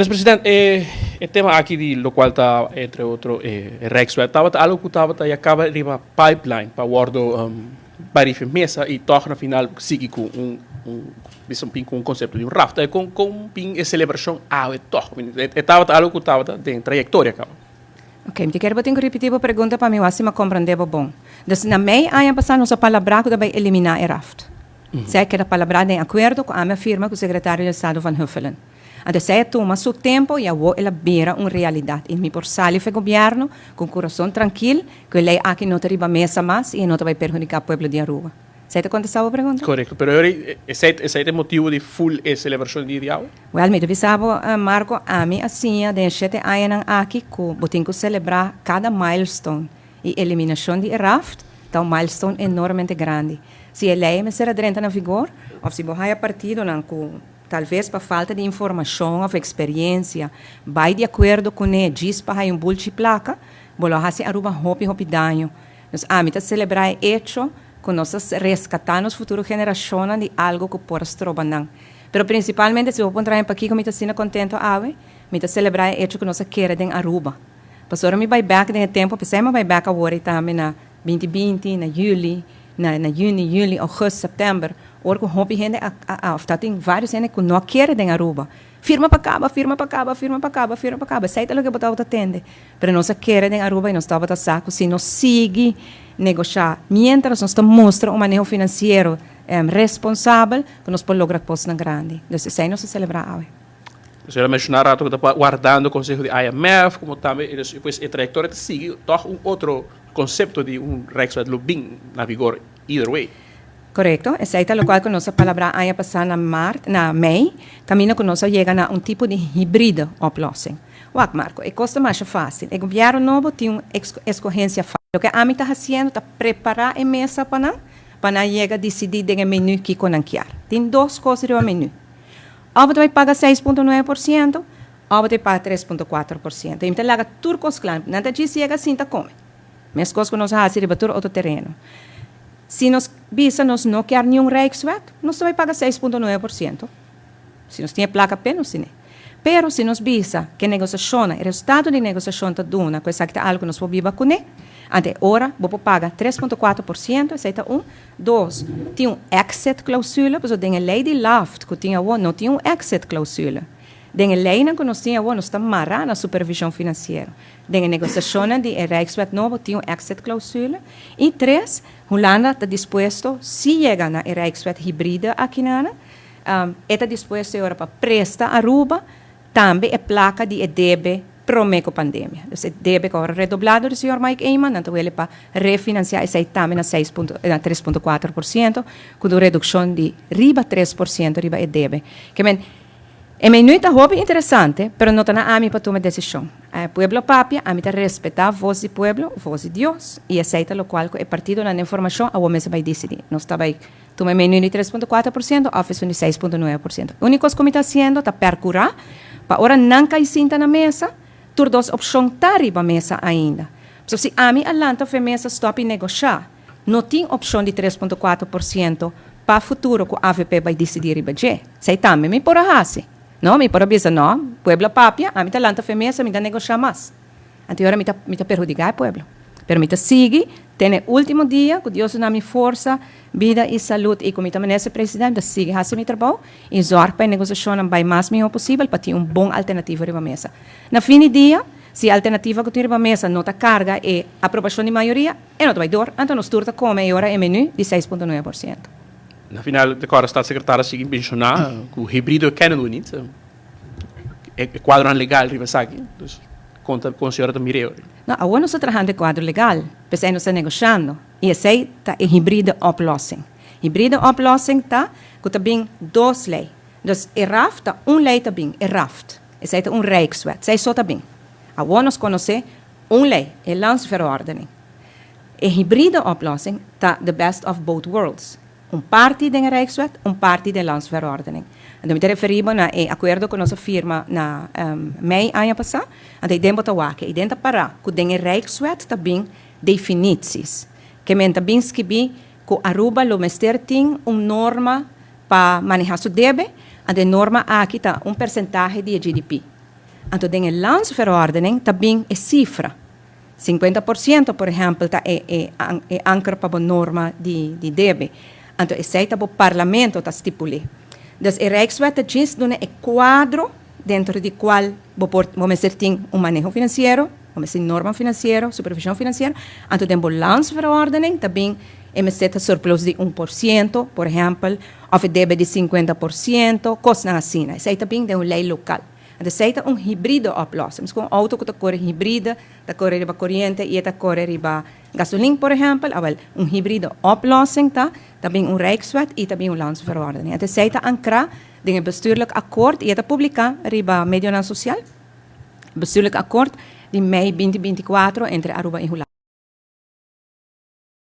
President, e tema aki di locual ta, entre otro, e Rijkswet, tabata algo cu tabata ya caba riba pipeline pa wordo bari mesa y toch na final sigui cu un cu un concepto di un RAft. Con bin e celebracion awe toch? E tabata algo cu tabata den trayectoria caba. Ok, mi kier tin cu ripiti e pregunta pa mi asina comprende bon. Dus na mei aña pasa nos a palabra cu bay elimina e RAft. Esey a palabra den acuerdo cu ami a firma cu secretario di Estado Van Huffelen. Anto, esey a tuma su tempo y awor el a bira un realidad. Y mi por sali for di gobierno cu curason trankil, cu e ley aki no ta riba mesa mas y no ta bay perhudica pueblo di Aruba. Esey ta contesta e pregunta? Correcto, pero esey ta motibo di full e celebracion di awe? Well, mi ta Marco, ami asina, den 7 aña aki, cu bo tin cu celebra cada milestone y eliminacion di RAFT, ta un milestone enormemente grandi. Si e ley mester a drenta na vigor, of si bo haya partidonan cu talbes pa falta di informacion of experiencia, bay di acuerdo cu ne, djis pa un bulchi placa, bo lo haci Aruba hopi hopi daño. Nos ami ta celebra e hecho cu nos a rescata nos futuro generacion di algo cu por stroba nan. Pero principalmente, si bo puntra pakico mi ta asina contento awe, mi ta celebra e hecho cu nos a kere den Aruba. Pasobra mi bay back den tempo, pensa mi bay back awor tambe na 2020, na juli, na juni, juli, augustus, september, ora cu hopi hende, of tin varios hende cu no a kere den Aruba. Firma pa caba, firma pa caba, firma pa caba, firma pa caba. Esey ta loke bo tabata tende. Pero nos a kere den Aruba y nos tabata sa cu si nos sigui negocia, mientras nos ta mustra un maneho financiero responsabel, cu nos por logra cosnan grandi. Anto, esey nos ta celebra awe. Bo a menciona rato cu ta wardando conseho di IMF, como tambe, pues, e trayectoria ta sigui toch un otro concepto di un Rijkswet lo bin na vigor either way. Correcto. Esey ta loke cu nos a palabra aña pasa na maart, na mei, caminda cu nos a yega na un tipo di hybride oplossing. Wak, Marco, e cos ta mas facil. E gobierno nobo tin un escogencia facil. Loke ami ta haciendo ta prepara e mesa pa nan yega dicidi den e menu cu nan kier. Tin dos cos den e menu. Of bo bay paga 6,9%, of bo bay paga 3,4%. Anto, laga tur cos cla. Nan ta djis yega sinta come. Mes cos cu nos a haci riba tur otro tereno. Si nos bisa nos no kier ningun Rijkswet, nos bay paga 6,9%. Si nos tin placa p'e, nos tin. Pero si nos bisa cu negociacion, e resultado di negociacion ta duna, cu esaki ta algo cu nos por biba cu ne, anto ora, bo por paga 3,4%, esey ta un. Dos, tin un exit clausule, pasobra den e ley di LAFT, cu tin awor, no tin un exit clausule. Den e ley cu nos tin awor, nos ta mara na supervision financiero. Den e negociacion di Rijkswet nobo, tin un exit clausule. Y tres, Hulanda ta dispuesto, si yega na Rijkswet hybride aki na, ta dispuesto awor pa presta Aruba tambe e placa di debe prome cu pandemia. Dus e debe cu awor redobla di señor Mike Eman, anto el pa refinancia esey tambe na 6 na 3,4%, cu un reduccion di riba 3% riba e debe. Kiermen, e menu ta hopi interesante, pero no ta na ami pa tuma decision. E pueblo papia, ami ta respeta voz di pueblo, voz di Dios, y esey ta loke e partidonan informacion, awor mes bay dicidi. Nos ta bay tuma menu di 3,4%, of di 6,9%. E unico cu mi ta haciendo ta percura, pa ora nan cay sinta na mesa, tur dos opcion ta riba mesa ainda. So, si ami a lanta for di mesa stop negocia, no tin opcion di 3,4% pa futuro cu AVP bay dicidi riba dje. Esey tambe mi por hasi. No, mi por bisa no, pueblo papia, ami ta lanta for di mesa, mi ta negocia mas. Anto ora mi ta perhudica e pueblo. Pero mi ta sigui, te e ultimo dia, cu Dios duna mi forsa, bida y salud y cu mi ta minister presidente, sigui haci mi trabou y zorg pa e negociacion bay mas mihor posibel pa tin un bon alternativa riba mesa. Na fin di dia, si e alternativa cu tin riba mesa no ta carga e aprobacion di mayoria, e no ta bay door, anto nos tur ta come e ora e menu di 6,9%. Na final, de agora staatssecretaris sigui menciona cu hybride kennen we niet. E cuadro legal riba esaki. Dus conta con señora ta mira. No, awor nos ta trahando cuadro legal, pesey nos ta negociando. Y esey ta e hybride oplossing. Hybride oplossing ta cu ta bin dos ley. Dus e RAFT ta un ley ta bin, e RAFT. Esey ta un Rijkswet, esey so ta bin. Awor nos conoce un ley, e landsverordening. E hybride oplossing ta the best of both worlds. Un parti di Rijkswet, un parti di landsverordening. Anto, mi ta referi na e acuerdo cu nos a firma na mei aña pasa, anto ey den bo ta wak, ey den ta para, cu den e Rijkswet ta bin definities. Kiermen ta bin skirbi cu Aruba lo mester tin un norma pa maneha su debe, anto e norma aki ta un porcentahe di GDP. Anto den e landsverordening ta bin e sifra. 50%, por ehèmpel, ta e anker pa e norma di debe. Anto esei ta e parlamento ta stipulá. Dus e Rijkswet ta djis duna e kuadro dentro di kua bo mester tin un maneho finansiero, bo mester norma finansiero, supervishon finansiero. Anto den landsverordening tambe e mester ta surplus di 1%, por ehèmpel, òf debe di 50%, kosnan asina. Esei tambe ta un lei lokal. Anto esei ta un hybride oplossing. Ku un outo ku ta kore hybride, ta kore riba koriente i ta kore riba gasolin, por ehèmpel, awèl, un hybride oplossing ta tambe un Rijkswet i tambe un landsverordening. Anto esei ta ankrá den e bestuurlijk akkoord i ta publiká riba medio sosial. Bestuurlijk akkoord di mei 2024 entre Aruba i Hulanda.